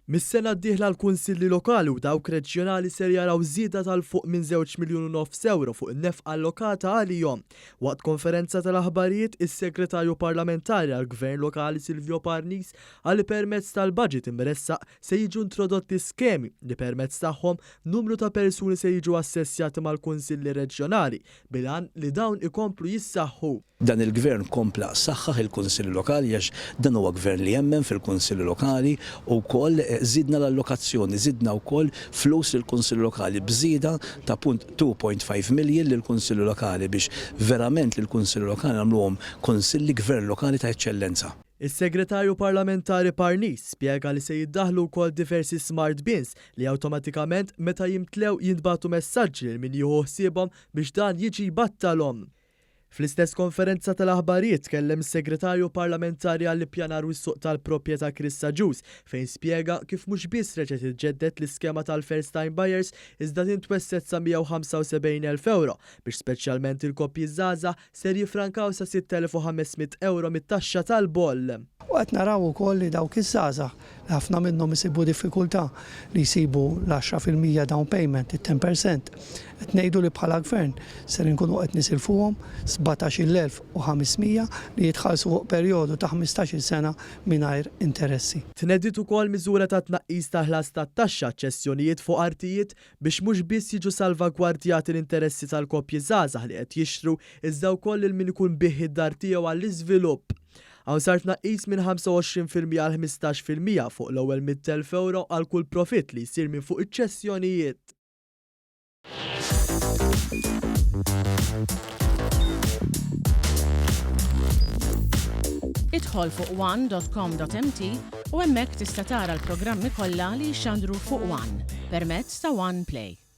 Mis-sena d-dieħla l-Kunsilli Lokali u dawk Reġjonali ser jaraw żieda ta' 'l fuq minn żewġ miljun u nofs ewro fuq in-nefqa allokata għalihom. Waqt konferenza tal-aħbarijiet, is-Segretarju Parlamentari għall-Gvern Lokali Silvio Parnis qal li permezz tal-budget imressaq se jiġu introdotti skemi li permezz tagħhom numru ta' persuni se jiġu assessjati mal-Kunsilli Reġjonali bil-għan li dawn ikomplu jissaħħu. Dan il-Gvern kompla saħħaħ il-Kunsilli Lokali għax dan huwa Gvern li jemmen fil-Kunsilli Lokali u wkoll żidna l-allokazzjoni, żidna wkoll flus lill-Kunsilli Lokali b'żieda ta' punt 2.5 million lill-Kunsilli Lokali biex verament lill-Kunsilli Lokali nagħmluhom Kunsilli Gvern Lokali ta' eċċellenza. Is-Segretarju Parlamentari Parnis spjega li se jiddaħħlu wkoll diversi smart bins li awtomatikament meta jimtlew jintbagħtu messaġġi lil min jieħu ħsiebhom biex dan jiġi jbattalhom. Fl-istess konferenza tal-aħbarijiet tkellem is-Segretarju Parlamentari għall-Ippjanar u s-Suq tal-Proprjetà Chris Agius fejn spjega kif mhux biss reġgħet iġġedded l-iskema tal-First Time Buyers iżda din twessgħet sa 175,000 ewro biex speċjalment il-koppji żgħażagħ ser jiffrankaw sa 6,500 ewro mit-taxxa tal-boll. U qed naraw ukoll li dawk iż-żgħażagħ li ħafna minnhom isibu diffikultà li jsibu l-10% down payment, it-ten percent, qed ngħidu li bħala Gvern ser inkunu qed nisilfuhom 17,500 li jitħallsu fuq perjodu ta' ħmistax-il sena mingħajr interessi. Tnediet ukoll miżura ta' tnaqqis ta' ħlas tat-taxxa għaċ-ċessjonijiet fuq artijiet biex mhux biss jiġu salvagwardjati l-interessi tal-koppji żgħażagħ li qed jixtru iżda wkoll lil min ikun biegħ id-dar tiegħu għall-iżvilupp. Hawn sar tnaqqis minn 25% għal 15% fuq l-ewwel 100,000 ewro għal kull profitt li jsir minn fuq iċ-ċessjonijiet. Idħol fuq one.com.mt u hemmhekk tista' tara l-programmi kollha li jixxandru fuq One permezz ta' One Play.